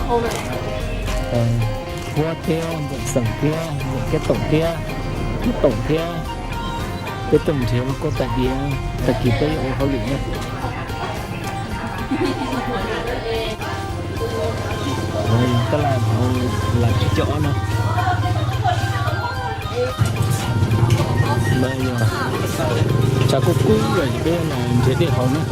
Huab thiab Ntxoov Xeem thiab Ntxoov Kiab Toom thiab, Kiab Toom thiab peb tuaj nrhiav kuab tais diav, tag kis peb yuav ua hauj lwm na. Tab laj lam tsib caug ob no. Tshav kub kub lawm ces peb los nrhiav dej haus na.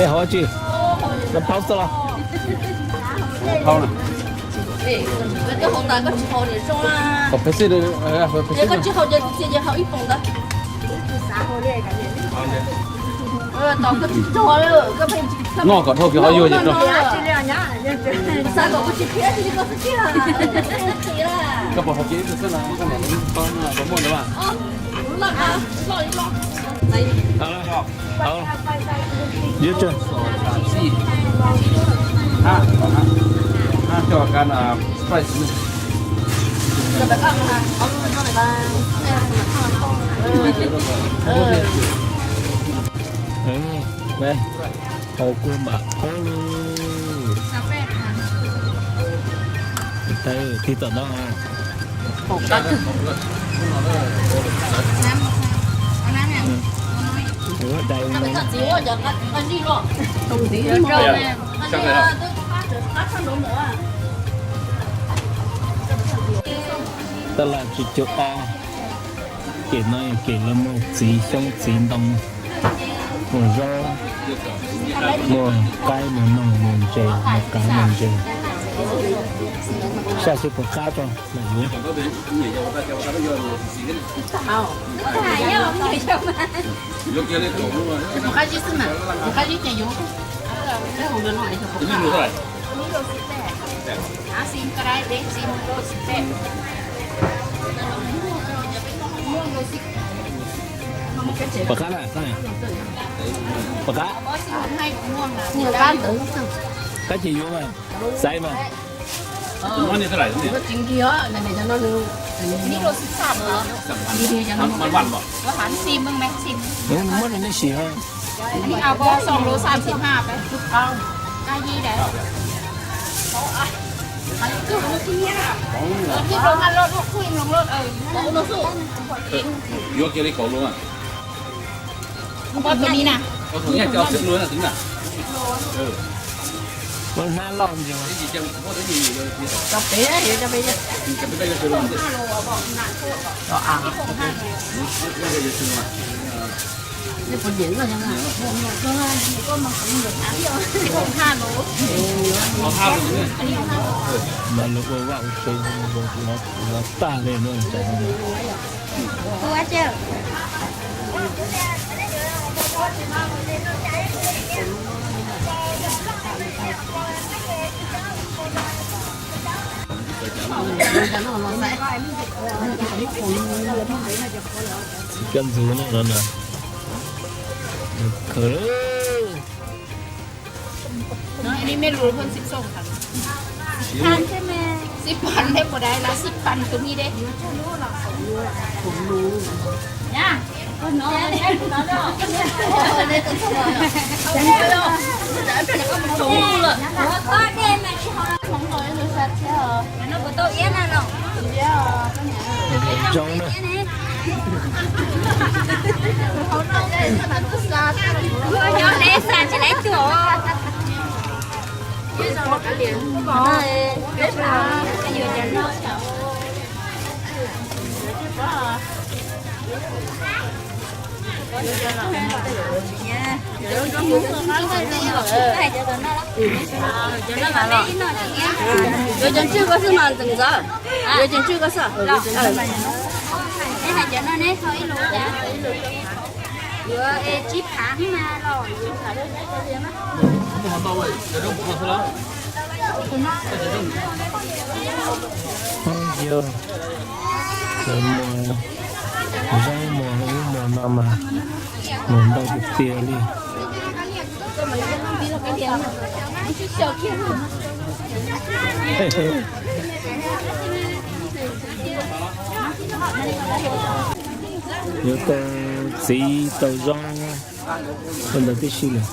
Peb haus tsi? Peb haus xwb los? Haus na. Haus peb xwb. Koj tsis haus ces txiv ces haus ib poom ntawd. Noj kom dhau kiag qhov yuag ces rau. Koj puas haus kiag ib tug xwb no, koj niam, koj muaj ntawd mas. Yuav tsawg? Cho cái, à, Sprite xíu. Ê, haus kua mam qab lug. Tig tom no. Ua dais no. Tab laj tsib caug ob. Kem no yog kem lawv muag txiv xyoob txiv ntoo, muag zaub, muag qaib, muag noog, muag ntses, muag kav, muag ntses. Saj seb puas qab tso mam yuav. Puas qab na? Puas qab? Qab ces yuav mas, xaiv mas. Muab rau nej sim. Yuav kiag li kaum lub. Muab tus ni na. Muab hnab loj ntsis. Mas lawv ua vaj ua tsev los tag li no. Cov ntxuav no no na. Khawv. Xib pan thiab mas dais los xib pan tus ni de. Zoo na. Yuav cov ntswg koj xwb mas ntxawm, yuav cov ntswg koj xwb. Yuav tsib phav mas los. Yog, muag zaub muag ub muag no mas muag ntau tiag tiag li. Yuav tau txiv tau zoo ua ntawd tib si lawm.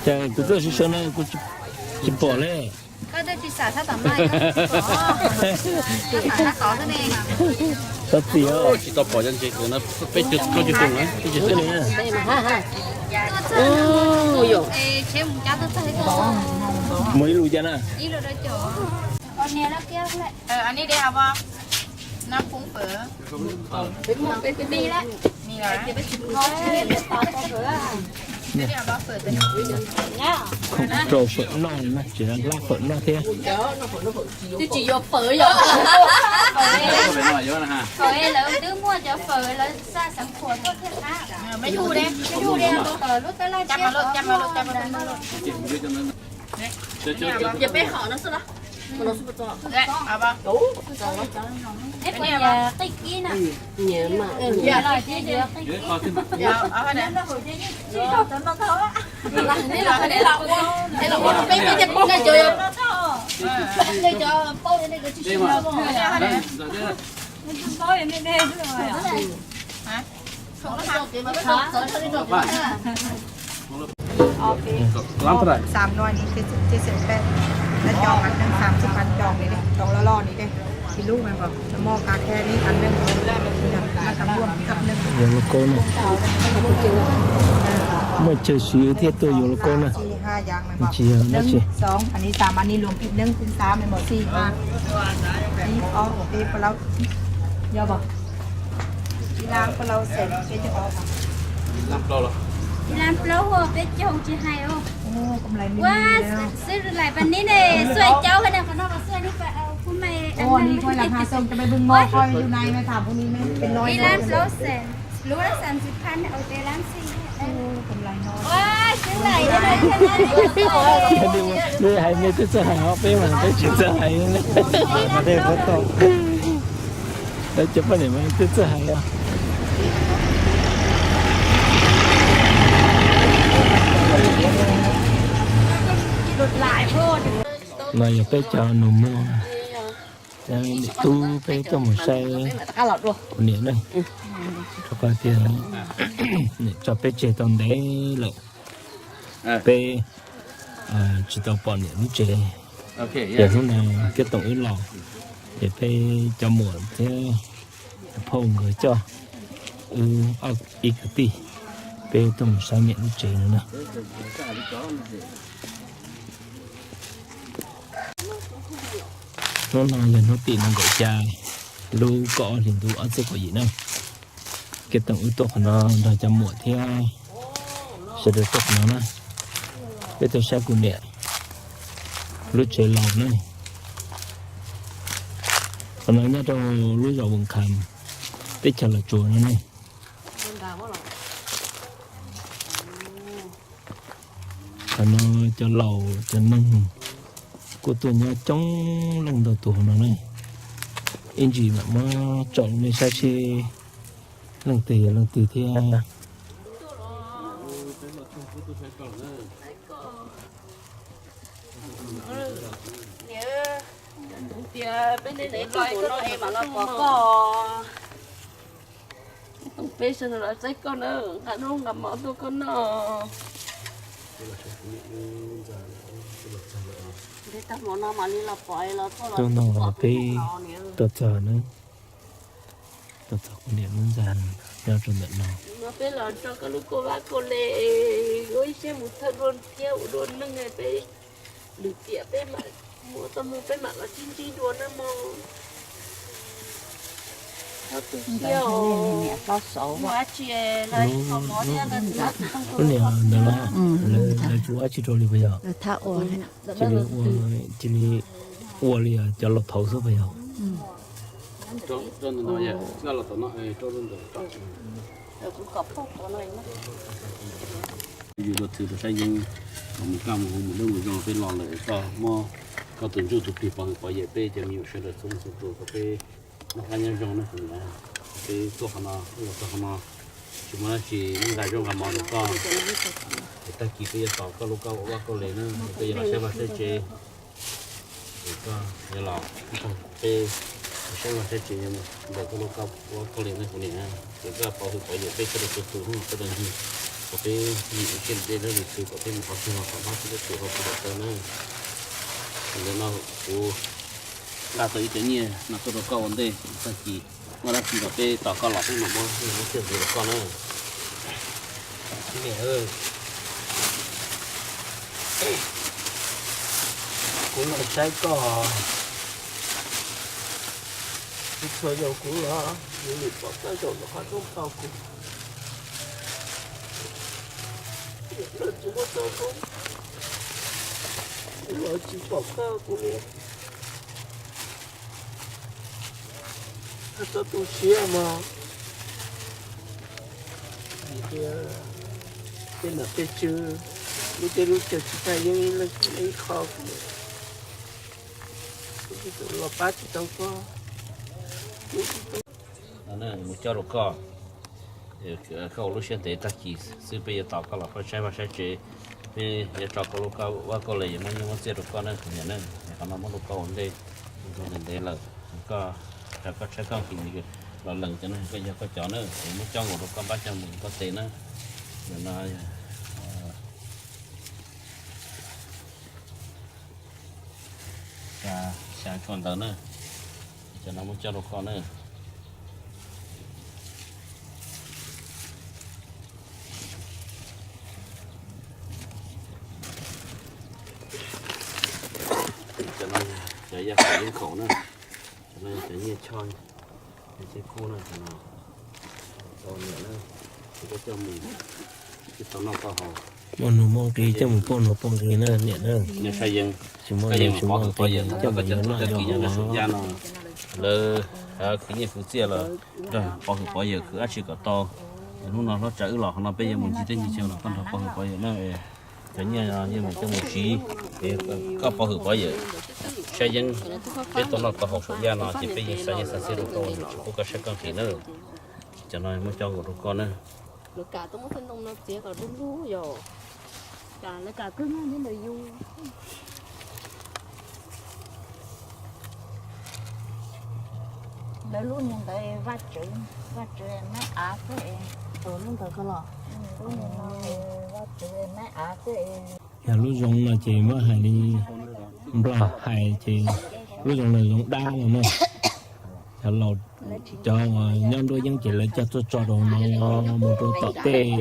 Ces kuv tuaj sawv sawv no kuv tsis pom li. Xav txim os. Peb caug plaub caug tus na. Muaj ib lub cas na. Khoom rau fawm noj na, tsis hlab fawm noj thiab. Twb tsis yuav fawm yom. Fawm lawv twb muaj cov fawm lawv xa xeev khuam tuaj thiaj qab. Fawm lub tab laj thiab. Ces peb hom no xwb los? Qij kib na. Peb cov paub nej cov tsis siv. Xav no ces ces ces peb, lawv cov qab neeg xav txij qab cov li tau loj loj li. Ib lub mos qab thiab ib qab neeg, qab neeg. Yuav luag kaub na. Muaj chaw siv thiaj tuaj yuav luag kaub na. Tsis yog dab tsi. Ib lab plaub, ib lab plaub peb caug tsis hais os. Ua xwb lais pas nib ne, xuaj caub ne, qhov no qhov xuaj ni pa, kuv me. Ib lab plaub xees, lub lab xees tsis phab ne, ua peb lab xij. Hais me twb txawj hais os, peb mas peb tsis txawj hais. Lawv cov poj niam mas twb txawj hais os. No yog peb cov nus muag, niam tub peb tuaj mus saib kuv niam ne, rau qhov tias niam tso peb tseg tau ntev lawm, peb tsis tau pom niam lub tsev. Ces hnub no Kiab Toom wb los, ces peb cov muam thiab phauj nkawd coj wb ib kwv tij, peb tuaj mus saib niam lub tsev no na. Hnub no yog hnub tim nees nkaum xya, lub kaum ob hlis ntuj ob txhiab kaum yim na. Kiab Toom wb tuaj qhov no nrog cov muam thiab sawv daws tuaj qhov no na. Peb tuaj saib kuv niam lub tsev laus na. Qhov no nyob rau lub zos Vaj Kham, teb chaws Los Tsuas no ne. Qhov no cov laus cov neeg kuj tuaj nyob coob leej ntau tus hauv no ne. Ib ntsis mam muab tsom nej saib seb leej twg yog leej twg thiab. Tias peb neb neb tuaj mus no es mam los pom koj. Peb sawv daws los saib koj na, nqa noj nqa mov tuaj koj noj. Hnub no peb tuaj txog na, tuaj txog kuv niam lub ntxa nyob rau ntawm no. Peb los tso koj lub koj vab koj le, ua ib siab mus thawj dua thiab ua dua neeg peb Lwm tiam peb mam muab tau mus peb mam los sib ntsib dua nawb mog. Txhob tu siab, niam hlob Saud, lub niam ntawd los lawv tsis ua dab tsi rau li puas yog? Cia li ua li cov laus thaud xwb puas yog? Yus luag txwv rau saib yeeb, mus kaj mus hauv mus dawb mus zoo peb los lawm, koj muab koj tus ntsuj tus plig pov hwm pov yawm peb cov me nyuam sawv daws txhua leej txhua tus kom peb noj qab nyob zoo na kuv niam. Peb tuaj qhov no, los txog qhov no, tsis muaj dab tsi, nqa zaub nqa mov rau koj. Es tag kis peb yuav tos koj lub kab ua vaj koj le na, es koj yuav los saib vaj saib tsev. Es koj yuav los, peb saib vaj saib tsev ntawm koj lub kab ua vaj koj le na kuv niam. Es koj pov hwm pov yawm peb sawv daws txhua tus, sawv daws ncig, kom peb nim ua siab ntev dab tsi kom peb mus qhov twg los kom npaj txhua tus hauv tsev taw na. Ntawm no kuv nqa tau ib cov nyiaj no tuaj rau koj ua ntej, tag kis muaj dab tsi los peb tos koj los peb mam muab txiaj ntxiv rau koj na. Kuv los saib koj, kuv txhua yam kuv los yuav lwm pom koj zaum rau qhov rooj tau kuv. Tsis muaj txoj koob, kuv los tsis pom koj kuv li. Koj txhob tu siab mog. Vim tias tej nom tej tswv, lub teb lub chaw tsis tag yeej ib leeg ib qho, kuv los pab tsis tau koj. Mus coj rau koj, koj ua lub siab ntev, tag kis xwb peb yuav tos koj los koj saib vaj saib tsev, peb yuav tso koj lub kab vaj koj le, yuav muab nyiaj muab txiaj rau koj na kuv niam na. Qhov no muab rau koj ua ntej, ntev ntev lawm, koj, koj tshaib koj nqhis los lees cov no koj yog koj cov na, es muab coj nkaus rau koj npab coj mus koj tes na. Ntawm no xya tshuaj ntawd na, cov no muab coj rau koj na. Cov no cov yaj khaum yeeb khaum na, cov no cov nyiaj choj, nyiaj kub na, cov no tau niam na, ces koj coj mus ib tau noj tau haus, muaj nuj muaj nqis coj mus pauj nuj pauj nqis na niam na. Nyob saib yeeb, tsis muaj nuj tsis muaj nqis coj mus yuav noj yuav haus. Lawv khwv nyiaj khwv txiaj los nrog pov hwm pov yawm khwv dab tsi kom tau. Hnub no hlob tsa wb los qhov no peb yuav mus ncig teb ncig chaw los koj nrog pov hwm pov yawm na. Cov nyiaj yeej mus coj mus siv, koj pov hwm pov yawm saib yeeb, peb tau noj tau haus saum yaj no ces peb yeej xa nyiaj xa txiaj rau koj ua tsis pub koj saib koj nqhis na. Cov no muab coj nkaus rau koj na. Lawv kam tuaj muab xov tooj no txiav kom dub lub yom. Kam lawv kam kawg nyob ntawm yus. Lawv lub niag ntawd Vaj Tswv, Vaj Tswv Maib Av xwb es. Tus lub ntawd ko los, Vaj Tswv Maib Av xwb es. Yog lub zoov no ces muab hais li Nplog hais ces lub zoov no zoov dab no na. Cov laus, cov uas nyob nruab yeeb ces lawv coj tuaj tso rau no mus rau tom tej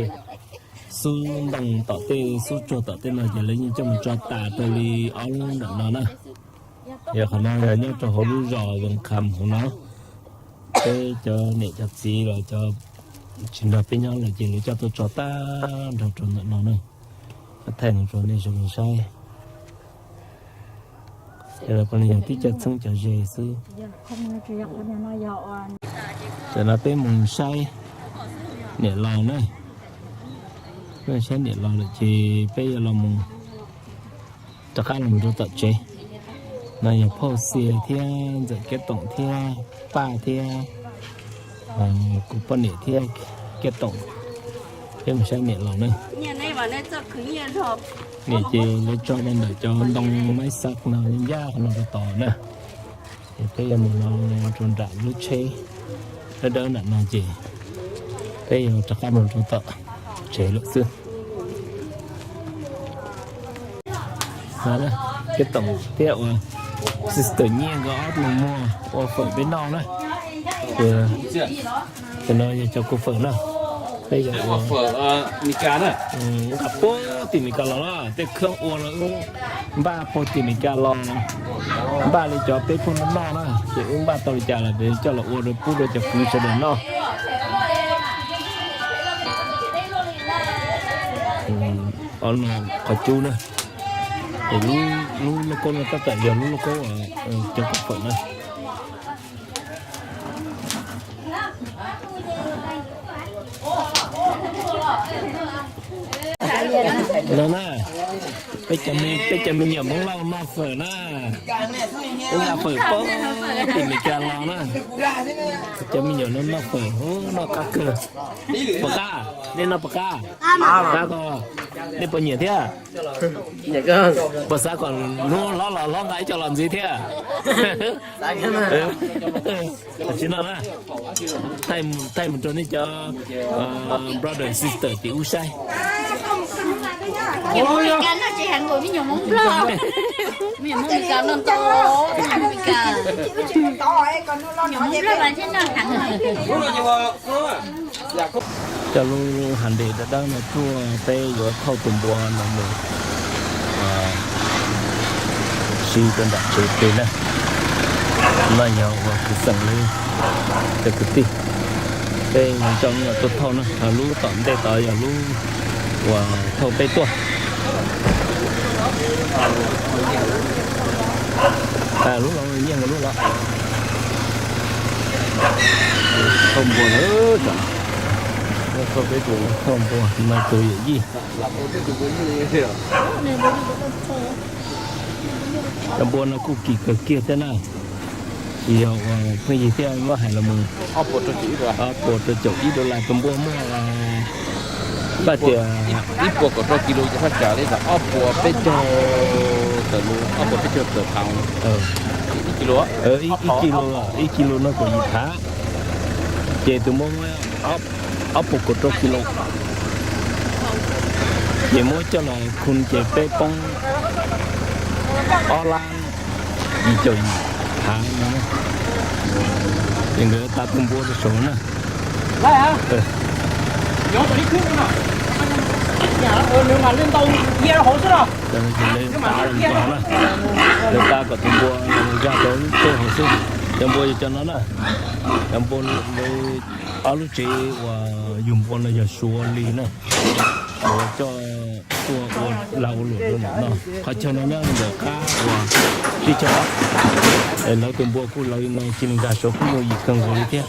xub ntoo, tom tej xub tsuag tom tej no ces lawv yeej coj mus tso tas rau li ob lub ntawm no na. Yog qhov no yog nyob rau hauv lub zos Zoov Kham hauv no, peb cov niam cov txiv los cov tsis nrog peb nyob lawm ces lawv coj tuaj tso tag nrho rau ntawm no na. Thaij no rau nej sawv daws saib. Cov no yog tib cov txheeb cov ze xwb. Tam no peb mus saib niam laus na, peb saib niam laus lawm ces peb yuav los mus rov qab los rau tom tsev. No yog Phauj Xia thiab Ntxawm Kiab Toom thiab Paj thiab kuv poj niam thiab Kiab Toom, peb mus saib niam laus na. Niam ces lawv tso rau ntawm cov ntoo maib xav no ncaj qhov no rau tod na. Ces peb yuav mus no rau nram lub tsheb dawb dawb nram no ces peb yuav rov qab mus rau tom tsev lawm xwb. Kiab Toom thiab ua sister Nyiaj nkawd ob tug muag ua fawm peb noj na. Ces no yog cov kuv fawm na. Peb yog ua nqa puag tim Meskas los na, tej kheej ua no wb npaj puag tim Meskas los, npaj li cov peb phooj noj na, ces wb npaj tau li cas los peb coj los ua rau pub rau cov kwv sawv daws noj. Qhov cub na, lub lauj kaub no tab tom yog lub lauj kaub cov kawm fawm na. No na, peb cov me nyuam Hmoob Lauj noj fawm na, wb nqa fawm puag tim Meskas los na. Cov me nyuam no noj fawm, noj qab kawg. Puas qab? Nej noj puas qab? Qab ko, nej puas nyiam thiab? Puas xav kom hnub hlob los hlob nqa ib co los ntxiv thiab? Tsis no na, thaij mus rau nej cov brother sister tim ub saib. Coj lub hav nres dawb dawb no tuaj, peb yuav thauj tus npua no mus siv rau nram tsev pem na. No yog uas kwv xeem li cov kwv tij, peb coj tuaj thauj na, lub tom ntej tod yog lub uas thauj peb tuaj. Lub los nyiaj nkaus lub los. Thauj npua na, thauj peb tus, thauj npua no tus yawm yij. Cov npua no kuj kim kawg kiag thiab na. Tsis yog uas pheej yig thiaj muab hais los mus. Ob puas rau caum ib dollar tus npua muaj, paj tias ib puas kaum rau kis lus ces thaj tsam li ob puas peb caug tawm lus, ob puas peb caug tawm phav. Ib kis lus, ib kis lus, ib kis lus no kaum yim phav. Ces tus npua muaj ob puas kaum rau kis lus. Ces muab coj los khu ces peb poob ob lab yim caum yim phav no. Ces nkawd tas tus npua rau saud na. Lawv tas kom tus npua zaj rau lub tsheb hauv xwb. Cov npua yog cov no na. Cov npua, ob lub tsev uas yug npua no yog Suav li na. Suav coj tuaj ua lag ua luam rau ntawm no. Qhov chaw no nyob ntawm qab uas sib chaw, es lawv tus npua kuj lawv li no cia li nkag saud kuj yooj yim kawg nkaus li thiab.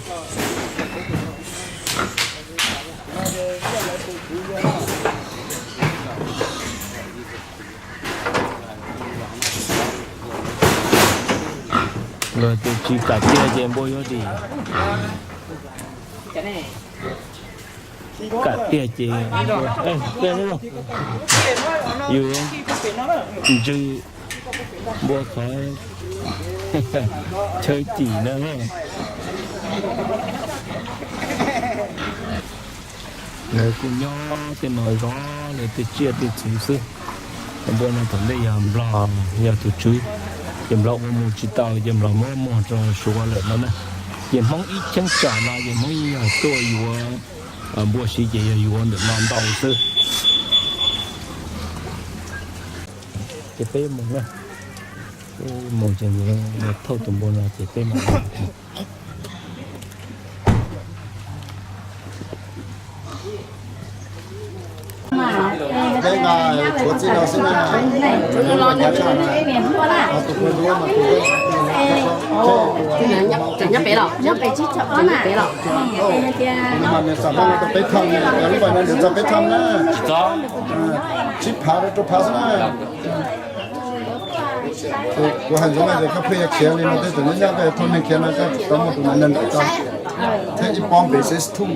Los tias tsis kam tiag ces npua yuav dim. Kam tiag ces yus ntsws npua qhov chaw cim na. Lawv kuj nyob tej no zov lawv tej tsiaj tej txhu xwb. Npua no thaum ntej yog Nplog yog tus tswv, ces Nplog ua mus tsis tau ces Nplog muab muag rau Suav lawm no na. Ces Hmoob ib cheeb tsam no ces Hmoob yog tuaj yuav npua siv ces yog yuav ntawm no ntau xwb. Ces peb mus na, peb mus ces thauj tus npua no ces peb mam Peb nqa tshuav txij no xwb na. Nyob pem los, nyob pem tsis txog os na. Mas nws xam maj no tau peb thaj, lub pas no nws txog peb thaj na. Tsib phav rau rau phav xwb na. Kuv hais ntxov mas koj pheej yuav khiav li no tej tus nyob nyob koj thauj neeg khiav no koj tsis tau muaj tus neeg ntawm koj thiab ib pob npe xib thum.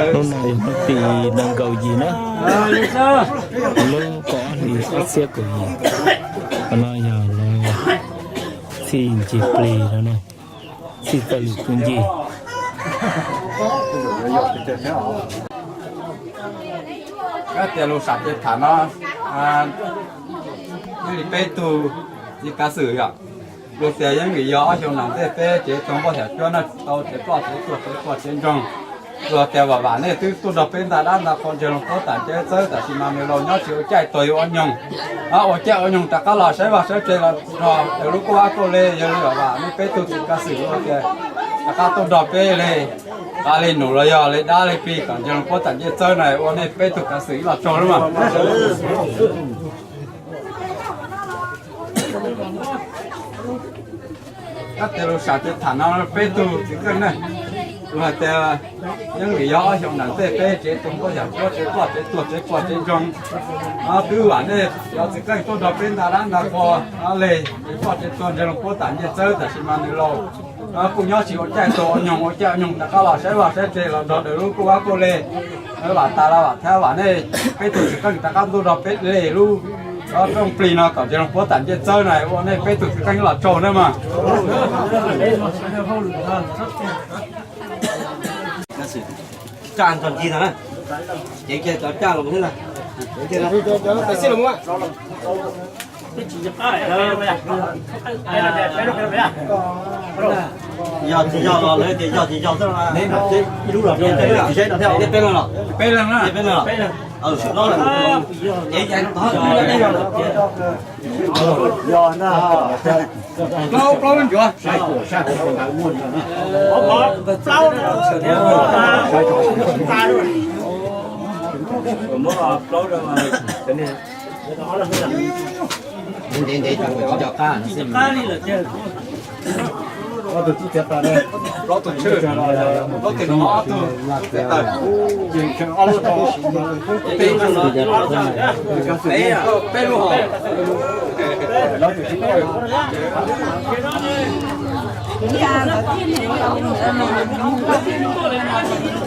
Hnub no yog hnub tim nees nkaum yim na, lub kaum ob hlis ob txhiab kaum yim. Qhov no yog lawv txhij ncig plig no na, txhij txoj lwm tus ncig. Kab tias lus sam ces tham no, yeej li peb tug txiv kav xwm yom, luag tias yeej vim yog ob xyoo no ntej peb tsev tau npoj xyom cuab noj tsis tau, tsev ploj tsev tuag tsev tuag tsev ntsoog, Luag tias Vam Vam nej twb tuaj nrog peb nta dab nta qhua ntseeg Loos Pob Tam Ncej Txawb, tam sis mas nws laus nyob tsis ua caij tuag yuav ua nyoog. Ua caij ua nyoog rov qab los saib vaj saib tsev los nrog daws lub kuj vab kuj le. Yog li Vam Vam nej peb tug txiv kav xwm ua tias rov qab tuaj nrog peb le, li num los yog li dab li plig kom ntseeg Loos Pob Tam Ncej Txawb na, ua nej peb tug kav xwm ib los tsaug na mas. Kab tes lus sam ces tham no peb tug txiv qeej na, luag hais tias yeej vim yog ob xyoos ntawm ntej peb tsev tuag nkauj yam tuab, tsev ploj tsev tuag, tsev quaj tsev ntsoog, twb vam nej cov txiv qeej tuaj nrog peb nta dab nta qhua le, tsev ploj tsev tuag ntseeg Loos Pob Tam Ncej Txawb, tam sim mas nws laus kuj nyob tsis ua caij tuag ua nyoog, ua caij ua nyoog rov qab los saib vaj saib tsev los nrog daws lub kuj vab kuj le. Vam tas los vam thiab vam nej peb tug txiv qeej rov qab tuaj nrog peb le lub rooj plig no kom ntseeg Loos Pob Tam Ncej Txawb na, ua nej peb tug txiv qeej los tsaug na mas. Caj nrog ncig ntag na, ceev kiag cov caj los thiab ntag. Yog tsis yog los lawv tias yog tsis yog xwb, ib lub los tsis saib no thiab, peb leeg los, peb leeg na, peb leeg, ceev kiag tod. Plaub plaub ncuav. Ntev ntev tsis nco qab no xwb. Plaub tug tshwj, plaub tug no ob tug txiav taws. Peb lub hauv.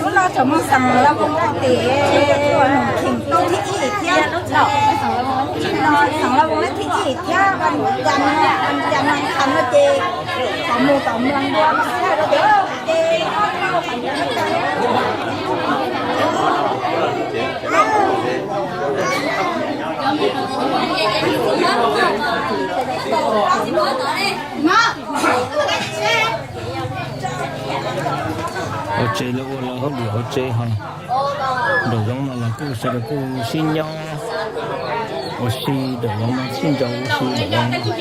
Lub no tseem muaj xeem Lauj Voos tes, Kheem Tooj thib ib thiab, xeem Lauj Voos thib ib thiab, Vaj Cas, Vaj Cas Naj Kham no ces qhov mus tom mloog dua mas xwb ces. Hauv tsev lawv ua lawv hauj lwm hauv tsev ho. Nraum zoov no los kuj sawv daws kuj sib nyob ua si, nraum zoov no sib ncaus ua si, nraum zoov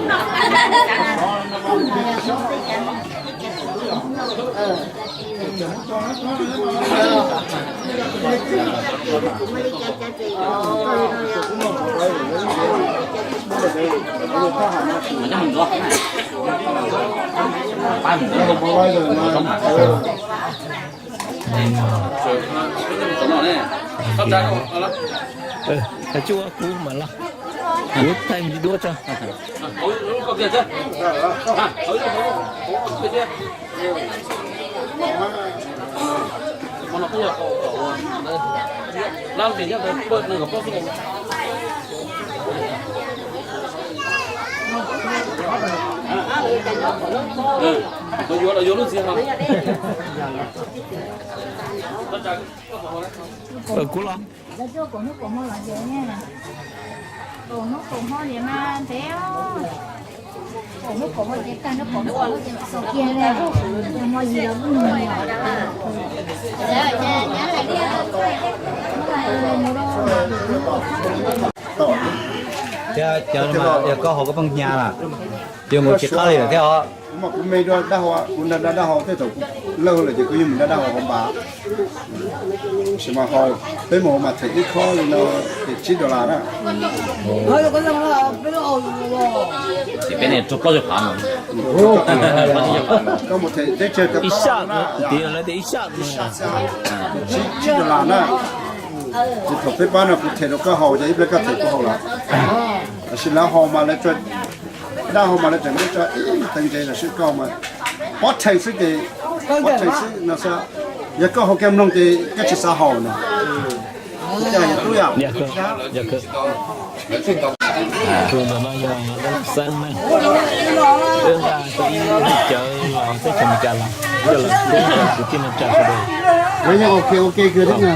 no. Hais tsuj kuv mam los, kuv thaij ntsis duab tso. Kuv los. Thiab cov yog koj haus koj pheej hnyav na, ces mus tsis qab li lawm thiab os. Kuv mas kuv me dua dab hau, kuv nrog dab dab hau tej thaum kuv lawj lawm ces kuv yeej mus nrog dab hau hauv npas. Tab sis mas ho peb mus hauv mas them ib khob li no, them tsib dollar na. Koj mus them teb chaws cov khob na, tsib dollar na. Ces thaum peb pab no kuv them rau koj haus ces ib pliag koj them kuv haus lawm. Tab sis lawv haus mas lawv tsuas, dab hau mas lawv tseem muab tso ib teev ntsev los sis koj mas pob tseem xwb ces, pob tseem xwb no xwb. Yog koj haus kiag mloog ces koj tsis xav haus no. Tus ntawm no yog Dab Xeeb ne, wb nqa tau ib lub cawv los teb chaws Amelikas los coj los pub rau kwv tij neej tsa sawv daws.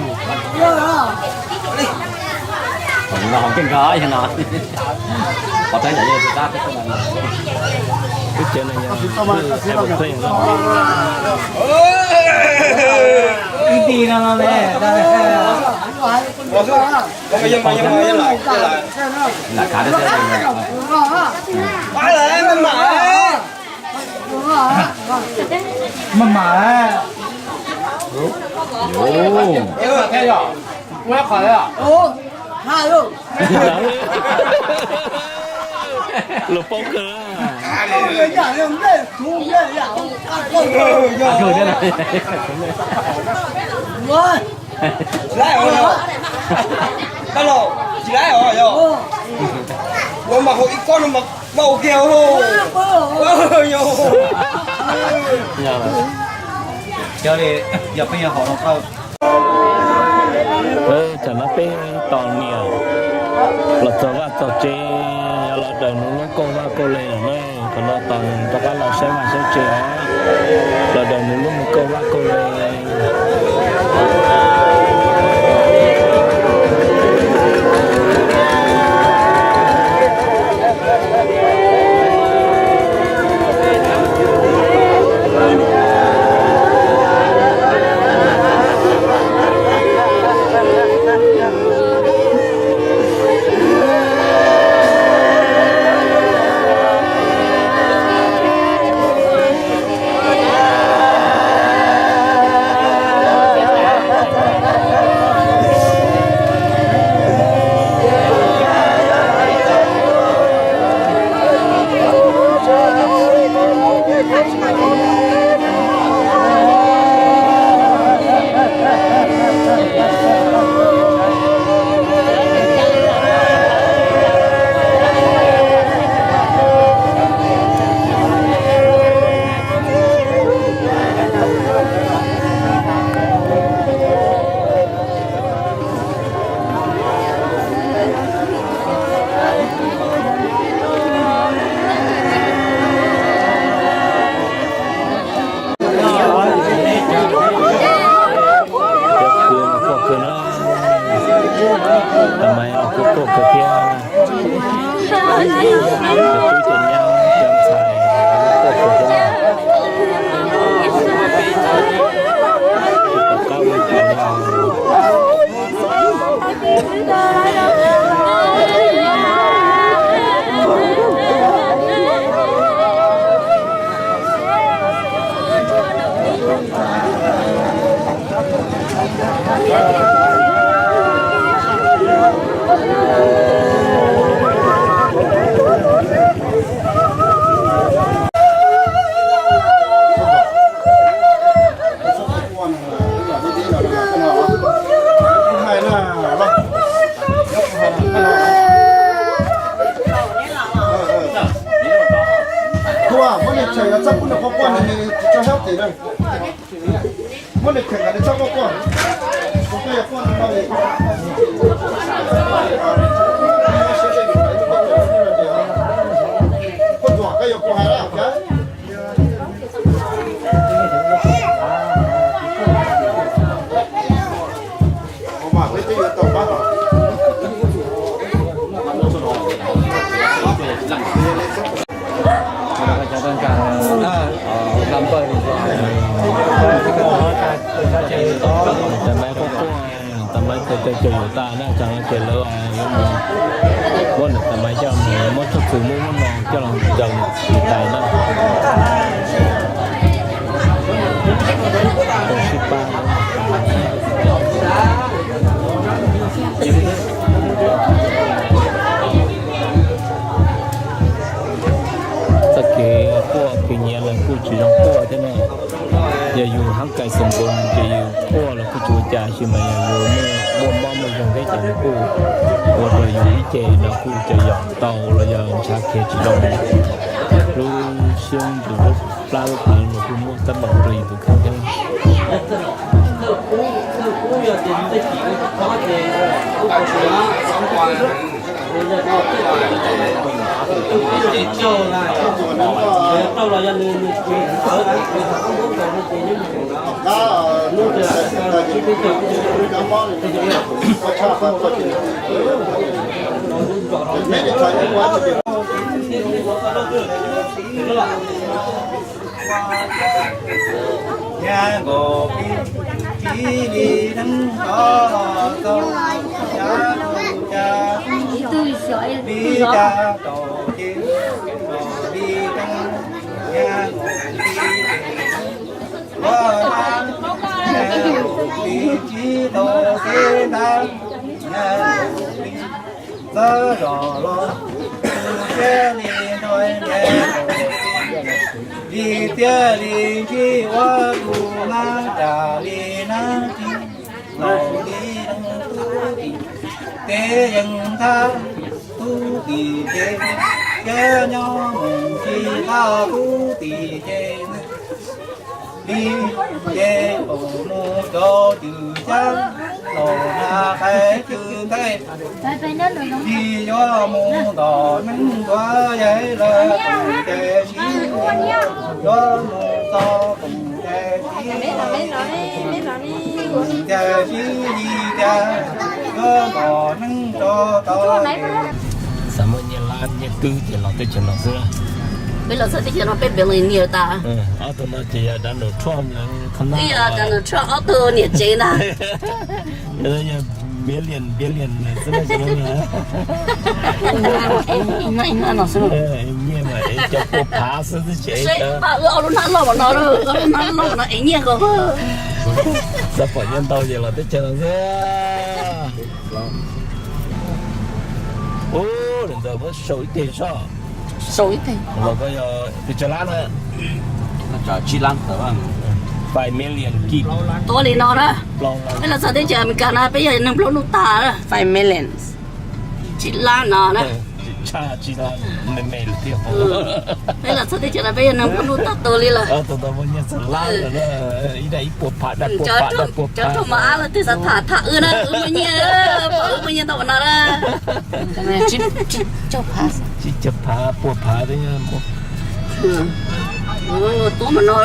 Qhov no, qhov no. Lub tsev no yog Everton no. Ib tij no no ne. Maj mam. Los paub kawg. Tsis laib os, tsis laib os, tsis laib os, yog ua mas haus ib kob no mas vau kiag. Cov li yog peb yog haus no. Tam no peb tos niam los txog vaj txog tsev, yog los daws nws lub kauj vaj kauj le lawm na. Qhov no tos rov qab los saib vaj saib tsev os, los daws nws lub me kauj vaj kauj le. Kuj kawg thiab, cov tub cov nyab cov ntxhais kuj kawg thiab. Tus qab ua cas li os. Muab nws cheem los txhob pub nws quaj quaj, nws tsis tso siab tim na. Muab nws cheem los nws txhob quaj quaj. Kuv twb yog quaj no li. Quaj ntsuag koj yuav kuv hais lawm. Tam maiv tas, cov yuav tas na, tam no ces lawv yuav mus muab nws tam maiv coj mus muab txoj txwv muab muab no coj los ntaus nws tas na. Sib pab. Txoj kev quaj kev nyiav los kuj tsis zoo quaj thiab na. Yog yus hab kais xeem nkaus ces yus quaj los kuj tsis ua cas, tab sis mas yog yus muaj mob muaj zoo thiab ces nws kuj ua rau yus ib ce no kuj cov yam tau los yog ntshav khiav tsis zoo. Lub siab ntsws lub plab lub plawv los kuj muaj teeb meem rau yus tus kheej thiab. Nyab nkaus pib, pib li neeb tov los txog, nyab tus cas pib cas tau ces los li neeb, nyab nkaus pib ces ua na, nyab nkaus pib tsis tau xeb ntab, nyab nkaus pib txawj zos los tus thiaj li nrog ntiav nkaus pib, li thiaj li ntsib ua tus nab ras li nab ris, laus li tub tim teb yeej thab, tub tim ces thiab nyob mus tsis tau tub tim ces li ces mus rau cwm cab, los na qhais cwm ntej, tsis yuav mus ntom neeb ntuav yais lawm tus ces sib, yuav mus txog tus ces sib, tus ces sib li cas yuav ntom neeb rau tau. Xav muaj nyiaj lab nyiaj twb ces los teb chaws no xwb. Peb los txog teb chaws no peb billionaire tas. Ob tug no ces yog Donald Trump, yog Donald Trump ob tug niam tsev ntag. Yog billion, billion xwb. Nyiaj mas cov pua phav xwb xwb ces. Ob lub hnab loj no, ob lub hnab loj no es nyiaj nkaus. Xav pom nyiaj ntau ces los teb chaws no xwb. Ub, ntawd muab sau ib teg soj. Sau ib teg. Los koj yog pes tsawg lab na? Tsib lab tawm. Five million kib. Tuav li no na. Peb los txog teb chaws Amelikas no peb yog neeg nplua nuj tag na. Five million. Tsib lab no na. Tshaj tsib lab me me lawm thiab. Peb los txog teb chaws no peb yog neeg nplua nuj tag tuag li lawm. Ib daim ib puas phav, daim puas phav, daim puas phav. Cov raug mos ab los twb xav tham tham wb na, wb muaj nyiaj, pom wb muaj nyiaj ntau no na. Tsib caug phav, puas phav. Tuav mas no.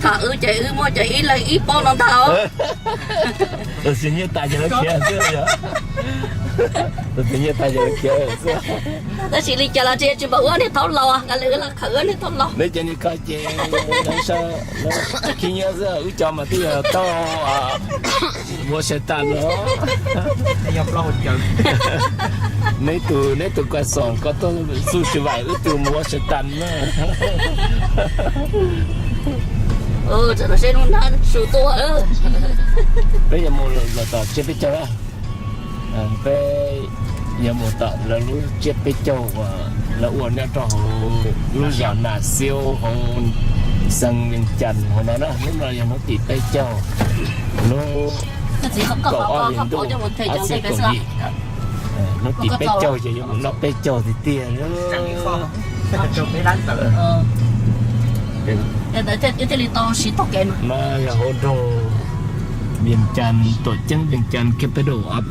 Tham wb ces wb muaj cov ib leeg ib pob no ntag. Tab sis nyiaj tas ces lawv khiav xwb yog. Tab sis nyiaj tas ces lawv khiav xwb. Tab sis li cas los tsis, tsis npaum wb niag thaub laus, nqa lawv wb los khawm wb niag thaub laus. Neb cov niag ko ces lawv khib nyiab xwb, wb cov mas twb yog tau ua sawv tas no. Neb tus, neb tus koj xoom koj tuaj xub sij vaim, wb tus mus ua sawv tas na. Peb yuav mus lawm tom tsiab peb caug na. Peb yuav mus tom lawv lub tsiab peb caug uas lawv ua nyob rau hauv lub zos Nas Xiaus hauv xeev Vias Cas hauv no na. Hnub no yog hnub tim peb caug, hnub kaum ob hlis ntuj ob txhiab kaum yim. Hnub tim peb caug ces yuav mus noj peb caug tiag tiag. No yog hauv nroog Vias Cas, tuam ceeb Vias Cas, capital of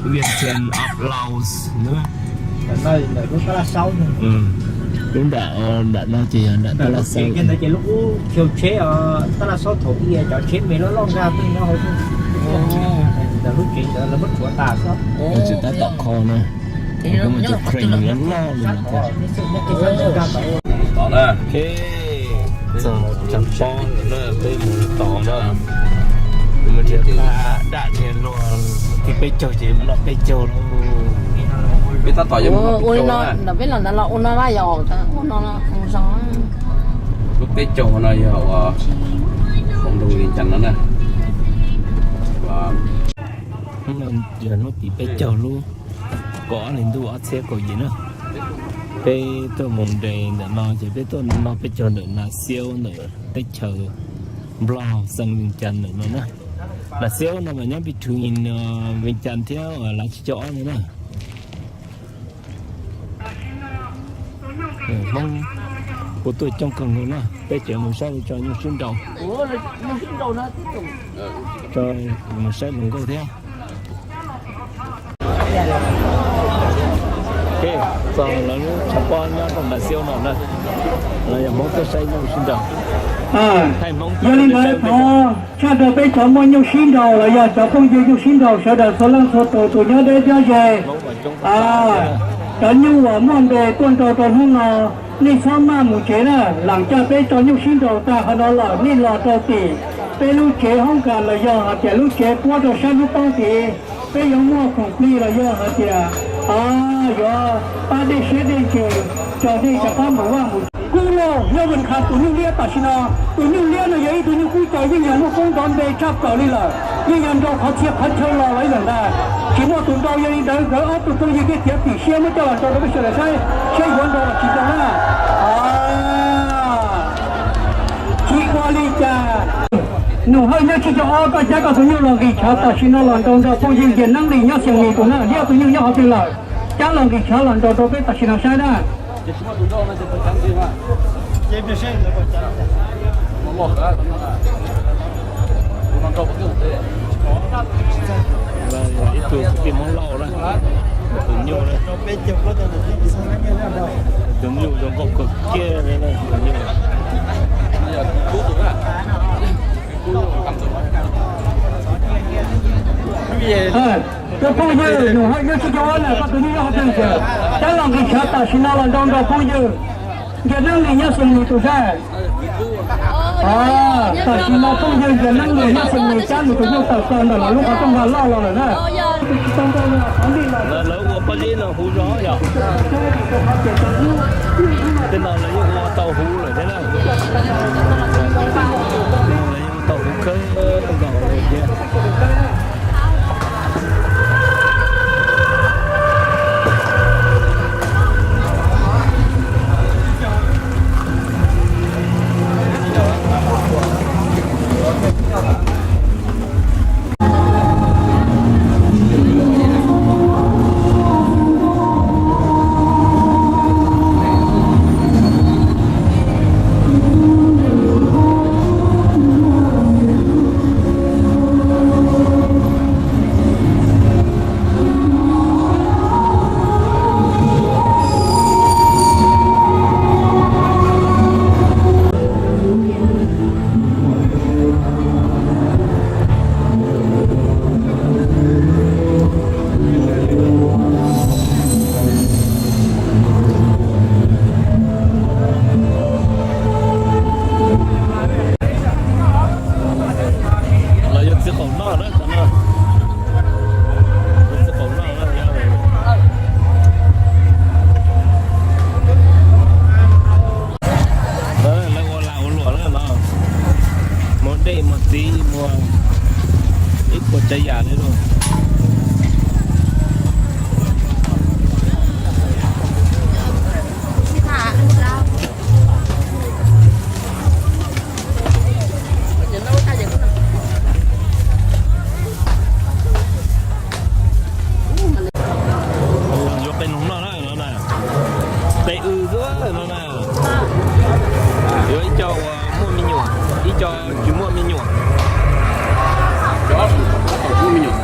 Vientiane of Laos. Lub nram, nram no ces yog nram tab laj xauv. Tab laj xauv thaum ub cov tsheb me loj loj nkag pem no hauv, ntawm lub tsev ntawd lawv muab rhuav tas xwb. Tsis tab tom kho na. Cov crane loj loj li no. Txog Tshav Pob lawm, peb mus tod na. Mus nrhiav dab nrhiav luag, tim peb caug ces noj peb caug lauj. Peb tab tom yuav mus noj peb caug na. Ntawm peb los ntawd los ua no na, yog ua no mus zog. Lub peb caug no yog ua hauv nroog Vias Cas no na. Yog hnub tim peb caug lub kaum ob hlis ntuj ob txhiab kaum yim na. Peb tuaj mus nres ntawm no ces peb tuaj noj peb caug ntawm Nas Xiaus ntawm teb chaws Nplog xeev Vias Cas ntawm no na. Nas Xiaus no mas nyob between Vias Cas thiab Lav Tsib Caug Ob no na. Hmoob kuj tuaj coob kawg nkaus na, peb tseem mus saib tso nyuj sib nraus. Mus saib hluas nkauj thiab. Txog lawv lub tshav pob nyob rau Nas Xiaus no na, lawv yog Hmoob tuaj saib nyuj sib nraus. Yog li ntawd thov tshaj rau peb cov muaj nyuj sib nraus los yog cov phooj ywg nyuj sib nraus sawv daws txhua leej txhua tus, tus nyob deb nyob ze, cov nyuj uas muaj npe tuaj nrau rau hnub no, Nej txhob maj mus tsev na, lam coj peb tso nyuj sib nraus tag qhov no lawm nej los rau tim peb lub tsev hoob kas los yog hais tias lub tsev puab rau sab hnub poob tid, peb yuav muaj khoom plig los yog hais tias yuav pab dej siab dej ntsws, tso dej rov qab mus vaj mus tsev. Kub Lauj, Nyob Vij Khas tus nyuj liab tam sim no, tus nyuj liab no yog ib tug nyuj kub caw yeej yog muaj koob nrov npe tshaj plaws li lawm, yeej yog nrau qhov txhia qhov chaw los lawm ib lawm ntag. Tsis muaj tus nrau, yog li ntawd nkawd ob tug phooj ywg thiaj tiav txim siab muab coj los nrau rau peb sawv daws saib, saib yuav nrau los tsis nrau na. Tsis ua li cas. Nus Hawj nyob tsib caug ob, koj cab koj tus nyuj los nqis tshav tam sim no los nrau nrog phooj ywg Nkias Neeb Lis nyob Xees Mis tus na, liab tus nyuj nyob qhov twg lawm, cab los nqis tshav los nrau rau peb tam sim no saib na. Ib tug kwv tij Hmoob Lauj na, tus nyuj na, tus nyuj zoo nkauj kawg kiag li na, tus nyuj. Tus phooj ywg Nus Hawj nyob tsib caug ob na, koj tus nyuj nyob qhov twg, cab los nqis tshav tam sim no los nrau nrog phooj ywg Nkias Neeb Lis nyob Xees Mis tus saib. Tam sim no phooj ywg Nkias Neeb Lis nyob Xees Mis cab nws tus nyuj tawm plaws ntawm lawv lub qhov rooj vag loj los lawm na. Lawv ua paj zeb no huv zog yom. Tej no lawv yeej ua tau huv lawm thiab na. Lawv yeej ua tau huv kawg nkaus li thiab. Los yog txiv qaum noj na, txiv qaum noj na. Lawv ua lag ua luam na no, muag dej muag txiv muag ib puas tsav yam li lauj. Yuav qe noog noj na no na, qe w xwb no na. Yuav ib co uas muaj me nyuam, ib co tsis muaj me nyuam. Muaj me nyuam.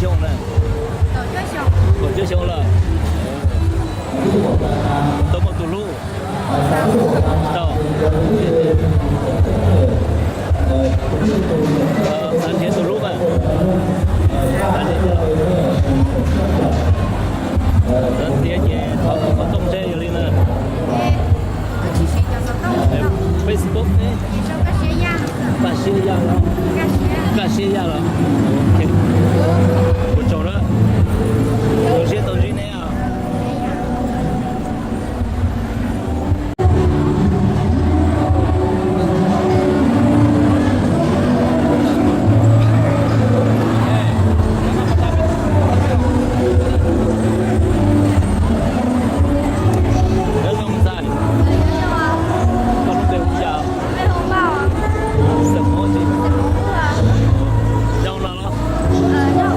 Xyoo na? Kaum cuaj xyoo lawm. Tau muaj tus hlub? Tau. Xav nrhiav tus hlub mas. Xav nrhiav ces thov tus xov tooj ntshe yog li na. Facebook ne? Kaj Siab Yaj los? Kaj Siab Yaj los? Ua tsaug na. Zoo siab tau ntsib neb os. Nyob zoo ntxhais, koj lub npe hu cas? Xeem Hmoob tsis? Nyob no los? Nyob zoo,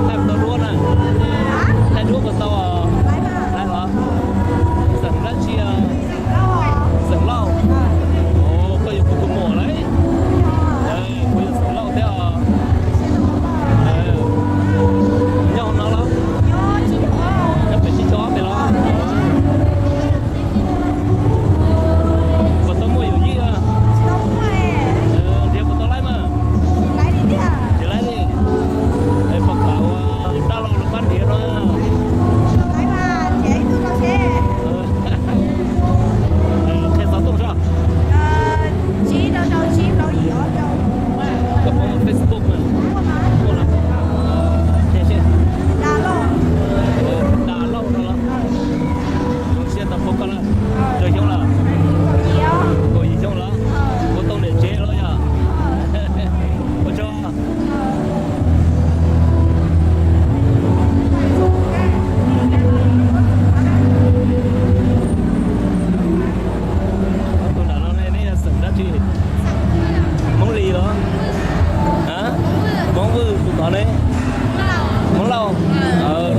thaij tau duab na? Thaij duab puas tau? Thaij los? Xeem dab tsi? Xeem Lauj. Koj yog kuv tus muam lauj. Kuv yog Xeem Lauj thiab os. Nyob hauv no los? Nyob pem sib tsho ob pem los? Puas tau muaj yawm yij? Nrhiav puas tau laib mas? Tsis laib li. Es puas kam ua dab laug los pab nrhiav no? Qhia xov tooj soj. Koj muaj Facebook mas? Dag Lauj no los? Zoo siab tau pom koj lawm. Tsawg xyoo lawm? Kaum yim xyoo lawm. Ua tau niam tsev lawm yog? Ua tsaug. Tus nram no ne neb yog xeem dab tsi? Hmoob Lis los? Hmoob Vwj. Tus tod ne? Hmoob Lauj.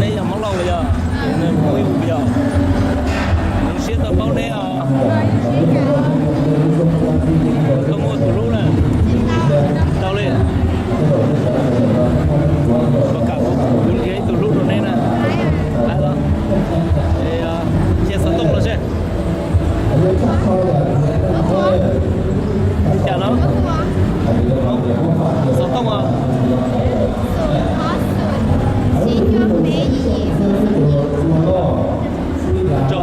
Neb yog Hmoob Lauj los yog? Hmoob Vwj yog. Zoo siab tau paub neb os. Koj muaj tus hlub na? Tau li. Koj kam kuv nrhiav ib tug hlub rau neb na? Qhia xov tooj los seb. Li cas no? Xov tooj os. Tso.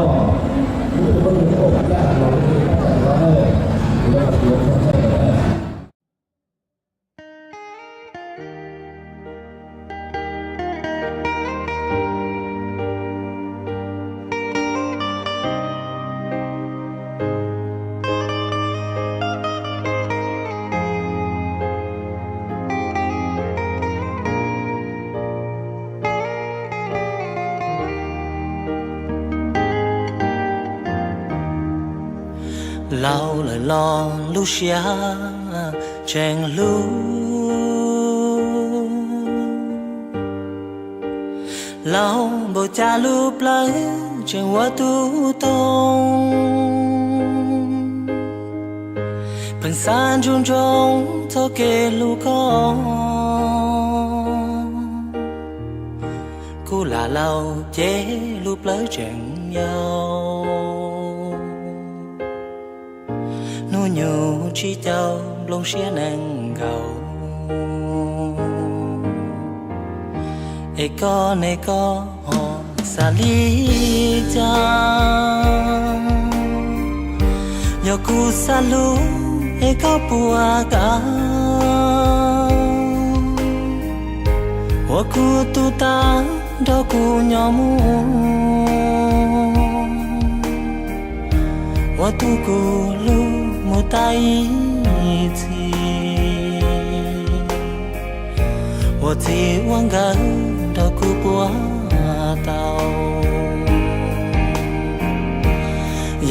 Laus lawm los lub siab tseem hlub, laus npaum cas lub plawv tseem ua tub toog. Pheej xav ntsoov ntsoov txoj kev hlub koj, kuv lam laus ces lub plawv tseem yau. Hnub nyoog tsib caug nplooj siab nees nkaum, es koj ne koj ho xav li cas? Yog kuv xav hlub es koj puas kam? Ua kuv tub tag nrog kuv nyob mus, ua tub kuv hlub mus tag ib txhis, ua txij ua nkawm nrog kuv puag tau.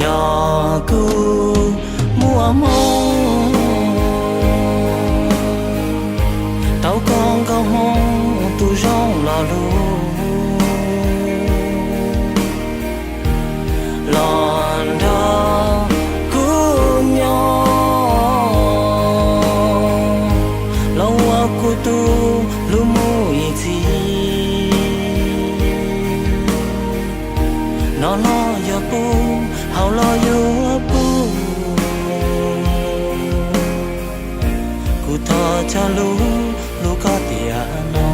Yog kuv muaj hmoo tau koj nkauj hmoob tus zoo lo lus, los nrog kuv nyob, los ua kuv tus hlub mus ib txhis. No los yog puj, haus los yuav puj, kuv thov cog lus hlub koj tiam no.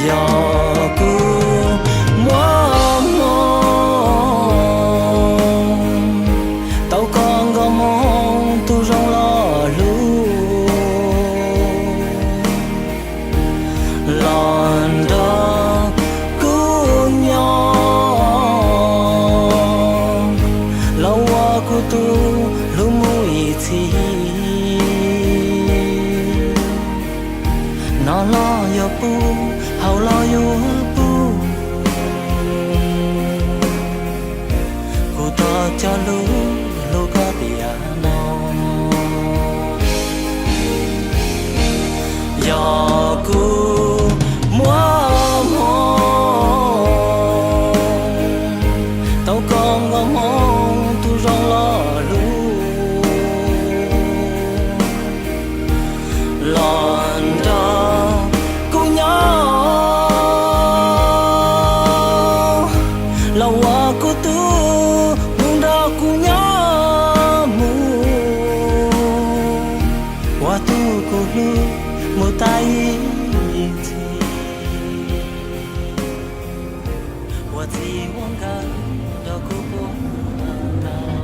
Yog kuv muaj hmoo tau koj nkauj hmoob tus zoo lo lus, los nrog kuv nyob, los ua kuv tus hlub mus ib txhis. No los yog puj, haus los yuav puj, kuv thov cog lus hlub koj tiam no. Yog kuv muaj hmoo tau koj nkauj hmoob tus zoo lo lus, los nrog kuv nyob, los ua kuv tus hlub nrog kuv nyob mus, ua tub kuv hlub mus tag ib txhis, ua txij ua nkawm nrog kuv puag tau.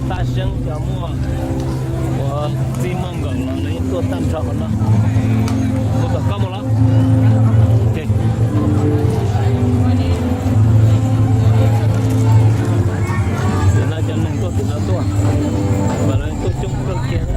Tag seeb cov muaj ua txij muaj nkawm los lawv yeej tuaj tag nrho qhov no. Ua tom koj mus los. Tim no cov neeg tuaj tim no tuaj, mas lawv tuaj coob kawg kiag na.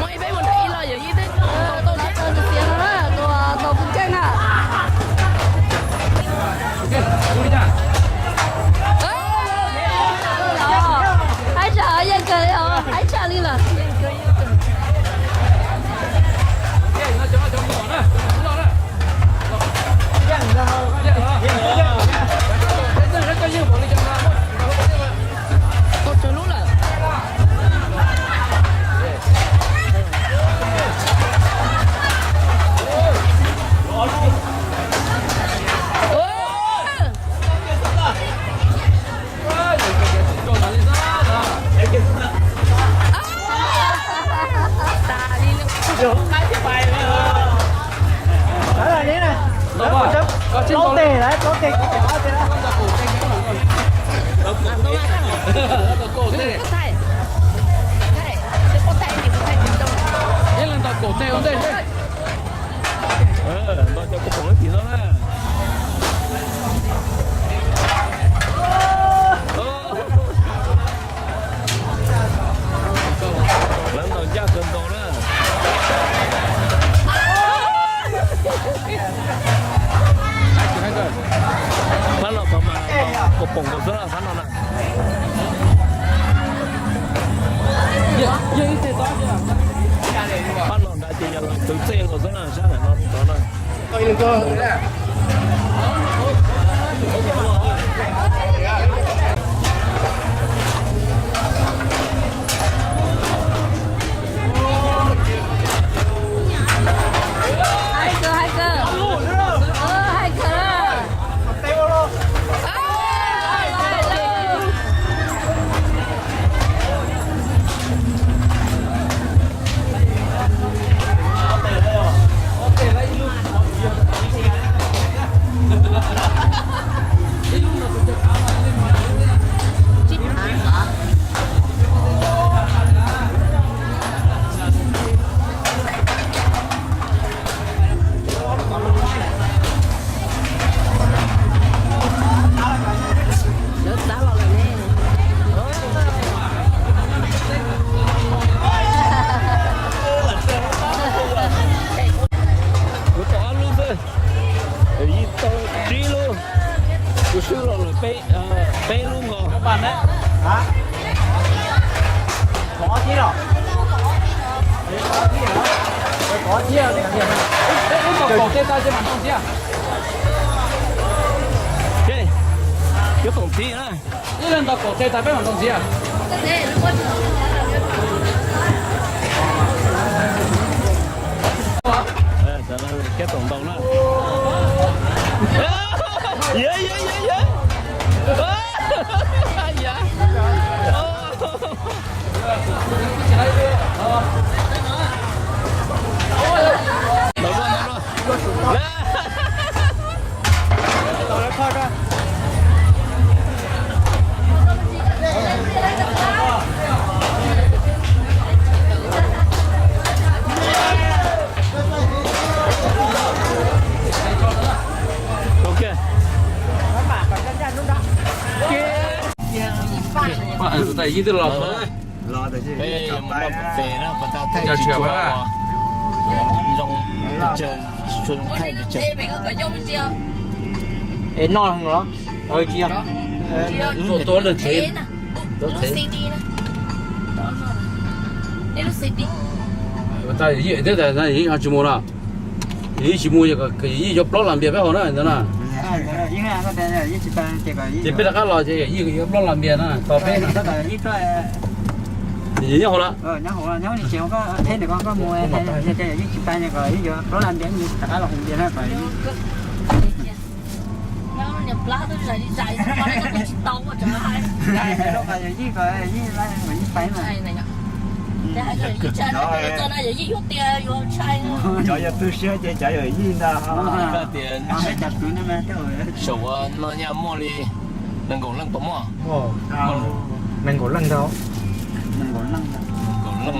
Ib peb mus nrad ib los yawm yij, tus no tau xiav no na, tus tau kuj ceeb na. Haib tshaj, yeej kawg li os, haib tshaj li lawm. Tau tsawg lub lawm? Plaub teg lawm, plaub teg. Nto cov kuv poom tim no na. Lawv ntaus ncaj kawg nkaus na. Phab no tod mas kuv poom nkaus xwb na, phab no na. Phab no nrad ces yog los twv txej nkaus xwb na, sab ntawm no tod na. Haib kawg, haib kawg. Haib kawg. Lawv txav los lawm ne. Kuv tau ob lub xwb, yij tau tsib lub, kuv swb los lawm peb lub nkaus. Cov poom txiv na. Ib leeg ntaus kaum teg tas peb mam ntaus ntxiv. Kiab toom ntaus na. Tais yij twb los. Es noj los? Tua leej tsev. Ua tas yij thiab tas yij ho tsis mus na. Yij tsis mus, yij cov plaub las npias peb haus na ntawd na. Ces peb rov qab los ces yij cov plaub las npias na tos peb na. Nyob hauv lawm. Nyob hauv, nyob li ces koj qheb ntawm koj, koj mus hais tias yawm yij tsis pais no kom wb yuav plaub las ntias, wb rov qab los hu ntias na kom yawm yij kom yawm yij pais mas. Cov yog tu siab ces cov yawm yij ntag. Koj tias saum no nyaj muaj li nees nkaum leej puas muaj? Nees nkaum leej ntau. Nees nkaum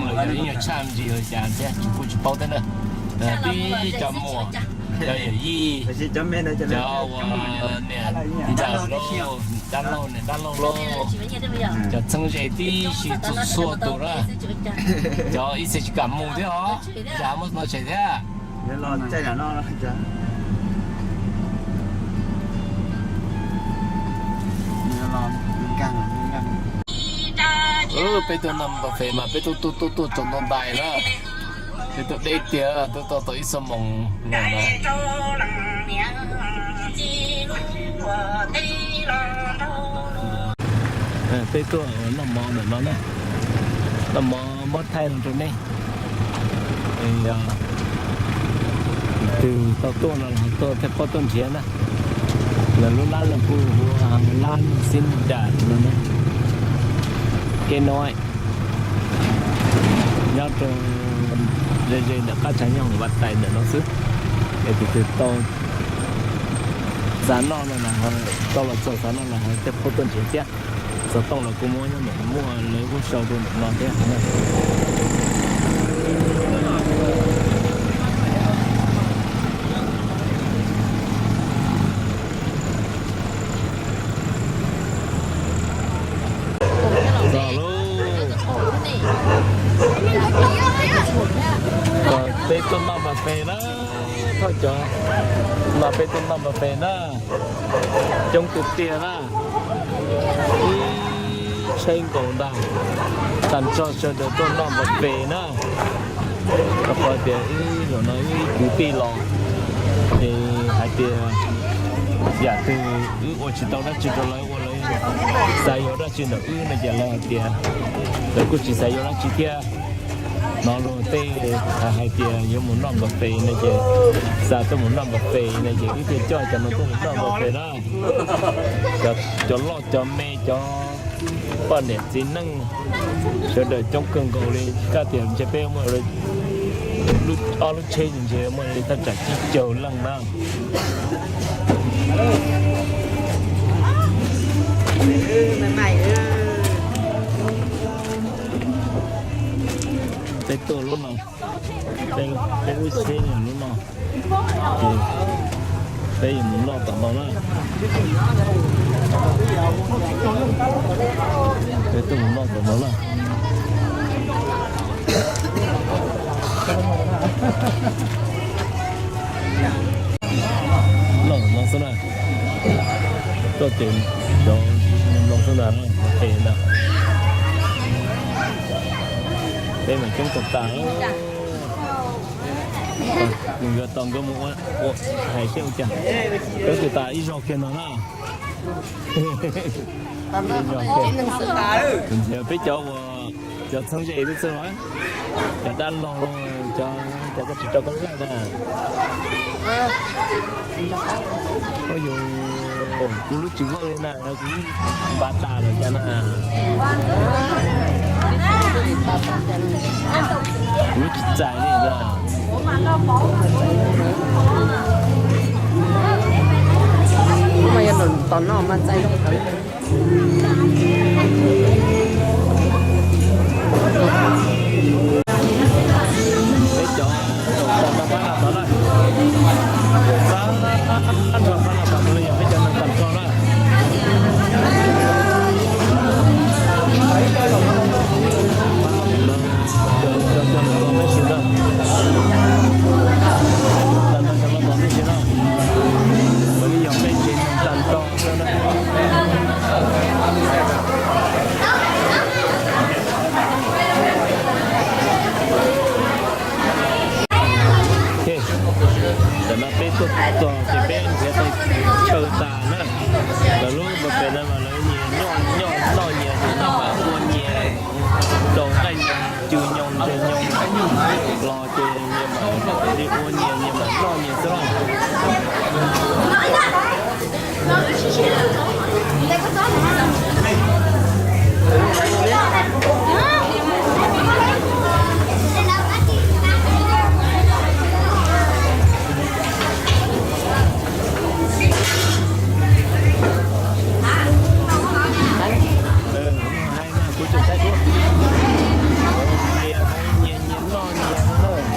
leej los yog ib nyuag tshaj me ntsis li cas thiab tsis kuj tsis paub thiab na. Tib cov muam, cov yawm yij, cov uas niam ntxawm lauj, dab laug niam dab laug lauj, cov txheeb ze tib si txhua txhua tus na. Cov ib txhia tsis kam mus thiab os, cas muaj no tshem thiab. Peb tuaj noj npa fes mas peb tuaj tuaj tuaj tuaj tsaus ntuj ntais na. Peb tuaj deb tiag, tuaj tau tau ib xuab moos no na. Peb tuaj noj mov ntawm no na, noj mov muab thaij los rau nej. Tus twg tau tuaj no los tuaj thiaj paub tuaj nrhiav na. Lawv lub lab lawv kuj hu ua lab Xib Dam no na. Kev no nyob rau ze ze ntawm qab tshav nyoog Vaj Tais ntawm no xwb. Es tus twg tau xav noj no los tau los txog xav noj los thiaj paub tuaj nrhiav thiab. Xov tooj los kuj muaj nyob ntawm, muaj lawv kuj sau rau ntawm no thiab. Txog lauj. Peb tuaj noj npa fes na. Thov cov no peb tuaj noj npa fes na. Coob tiag tiag na. Ib tsheb nkaus ntag, tag nrho sawv daws tuaj noj npa fes na. Rau qhov tias ib zaug no ib kwv tij los es hais tias yam twg wb ua tsis tau dab tsi rau lawv, ua lawv xav yuav dab tsi ntawm wb no ces lawv hais tias lawv kuj tsis xav yuav dab tsi thiab. Hnov luag tej hais tias yuav mus noj npa fes no ces xav tuaj mus noj npa fes no ces wb thiaj coj cov no tuaj mus noj npa fes na. Cov loj cov me, cov poj niam txiv neej sawv daws coob kawg nkaus li. Koj tias ntshe peb muaj ob lub tsheb ntshe muaj li thaj tsam tsib caug leej na. Peb tuaj lub no, peb lub tsheb lub no, ces peb yuav mus noj tom no na. Peb tuaj mus noj tom no na. Noj tom no xwb na. Tuaj ces cov nploos xwb ntag, qhia ntag. Peb mas coob tag tas. Nws yuav tau nkawd mus ua, hais seb ua cas, peb twb tas ib zaug kiag no na. Ntxias peb cov uas cov txheeb ze xwb xwb, cov dab laug, cov, cov koj tsis rau koj laj na. Ua yus, kuv lub tsis voj li na, kuv npaj tas lawm cas na. Kuv lub tsis txais li na. Mas yog tos noj mas txais. Peb cov tau tau pab na tod na. Tag nrho pab na tod no yog peb cov neeg tag nrho na. Cov, cov, cov neeg tod peb tsis na. Tag nrho cov no tod peb tsis na. Mas li yog peb tsev neeg tag nrho xwb na. Tam no peb tuaj txog ces peb nrhiav tau chaw tas na. Lawv lub npa fes no mas lawv nyias noj noj nyias, noj mas ua nyias, rau nqaij Li ua nyias nyias mam noj nyias xwb. Hais mas kuv tseem hais thiab. Nyias nyias noj nyias no na.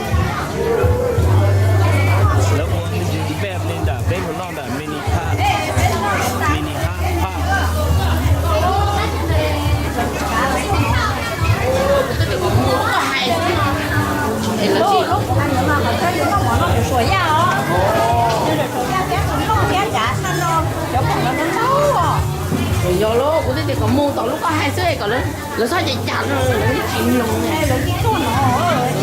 Lawv ua me ntsis npej li nram peb mus noj nram mini hub, mini hub. Yog los kuv thiaj tias kom mus tom lub koj hais xwb kom lawv txhob cais cas no lawv tsis mloog. Noj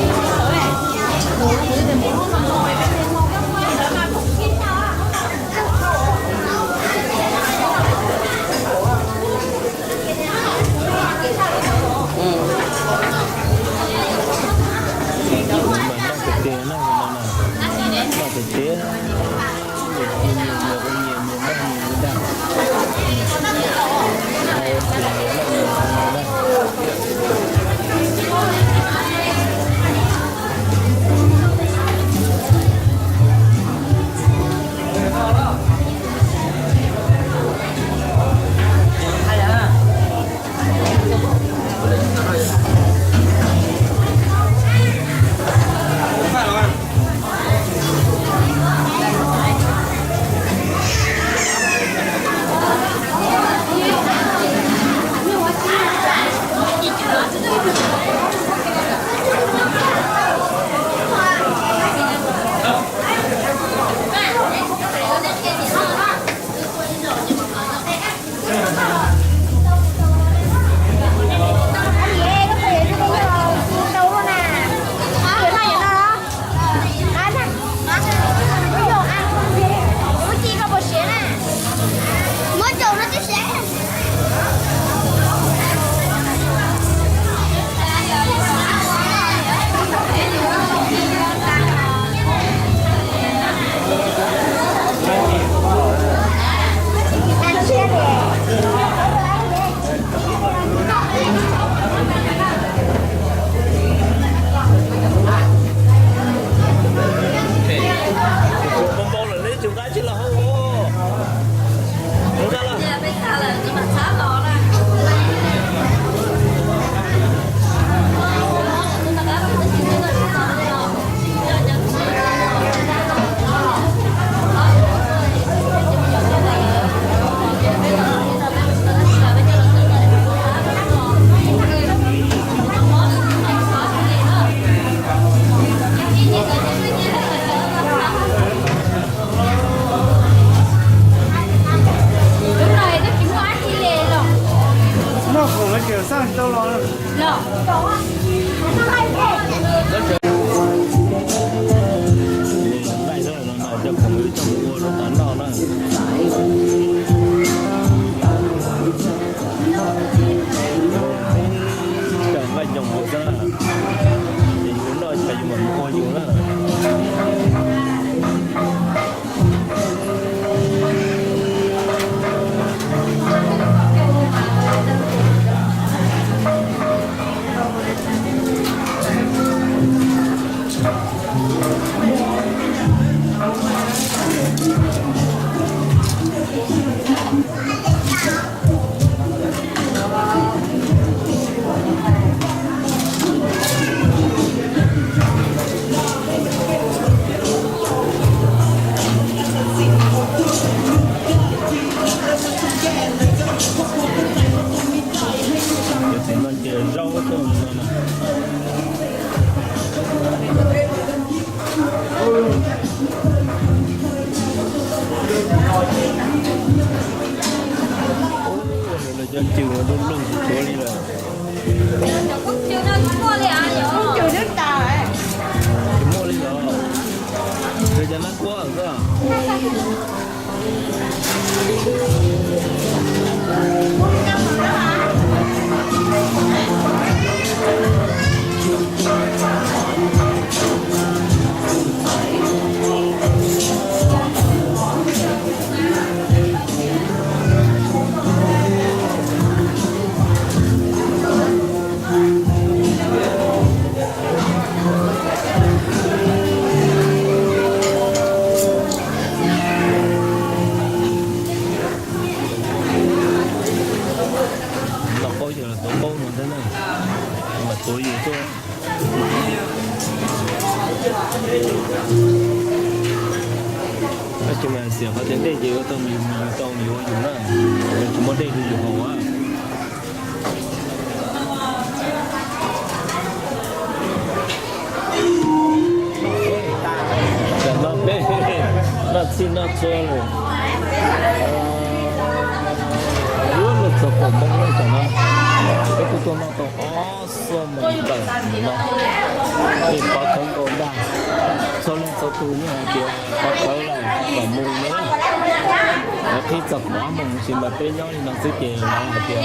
tiag tiag na, noj tiag tiag. Npau npau lawm, neb tsum nqa tsis los hauv. Mus nqa los. Noj khoom lawv tseem xaj tsis tau los. Cov khoom yuav coj mus ua rau tom noj na. Coj nqaij ncoos mus xwb na, ces yus noj ces yus mam mus ua yus na. Ces no ces zaub tuaj no na. Lawv cov cws ua lub lub tsis tshuav li lawm. Tsis muaj li los. Lawv cov nab kuab xwb. Tab sis mas xiam qhov tias dej ces ua tau nws yus tau nws ua yus na, yus tsis muaj dej rau yus haus a. Tam no peb noj txhij noj txhua lawm. Yuav los txog kaum moos lawm tam no, peb kuj tuaj noj tau ob xuab moos tawm no, es pov khawv nkaus ntag. Txhua leej txhua tus yeej hais tias pov khawv lawm kom mus na. Lawv qhib txog kaum ob moos tab sis mas peb nyob li no xwb ces lawv hais tias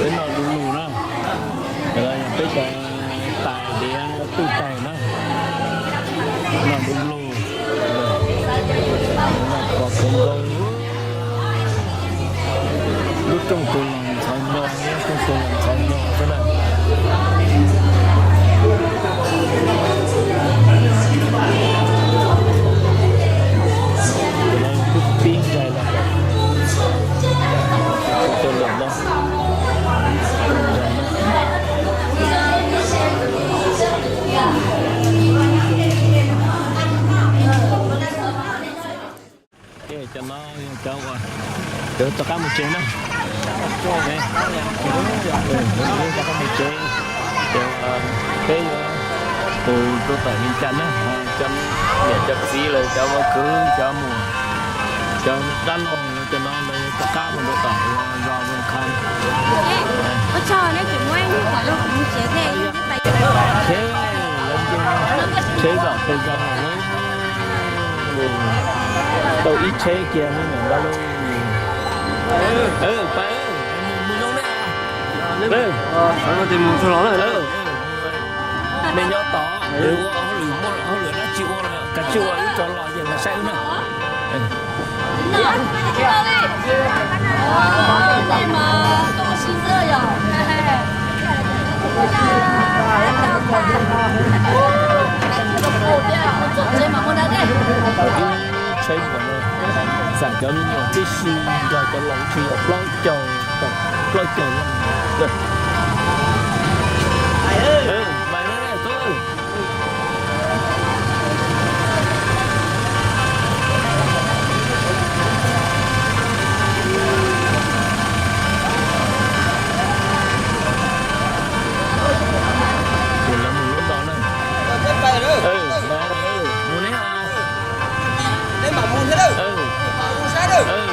Peb noj du lug na, peb cov tais diav twj taig na, noj du lug, noj kho khawv nkaus. Lub rooj tus los ntxhov nyo, lub rooj tus los ntxhov nyo xwb na. Tus no twb pib ncaig lawm, tus cov lawm no. Ces cov no yog cov uas cov rov qab mus tsev na. Rov qab mus tsev, ces peb yuav mus rau tom Vias Cas na, cov niam cov txiv lawm, cov vaj khwv, cov muam, cov dab laug, cov no lawv rov qab mus rau tom uas zos Vaj Kham. Tsheb, lawv nce tsheb zom pes zog lawm, tau ib tsheb kiag me nyuam ntawd lauj. Pais, mus zoo na. Nej nyob tod, ua hauj lwm, muaj hauj lwm dab tsi ua los kav tsij ua, wb rov los ces los saib wb na. Tsheb no, xam cov me nyuam tib si nrog cov laus tsis yog plaub caug, plaub caug. Ces lawv mus lub no na. Mus neb os. Ces lawv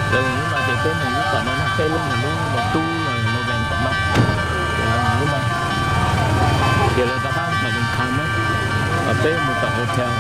mus lub no ces peb mus lub tom no na, peb lub mus lub no, tub los los vees tom no. Ces lawv mus lub no, ces lawv rov qab tom Vias Kham na, peb mus tom hotel.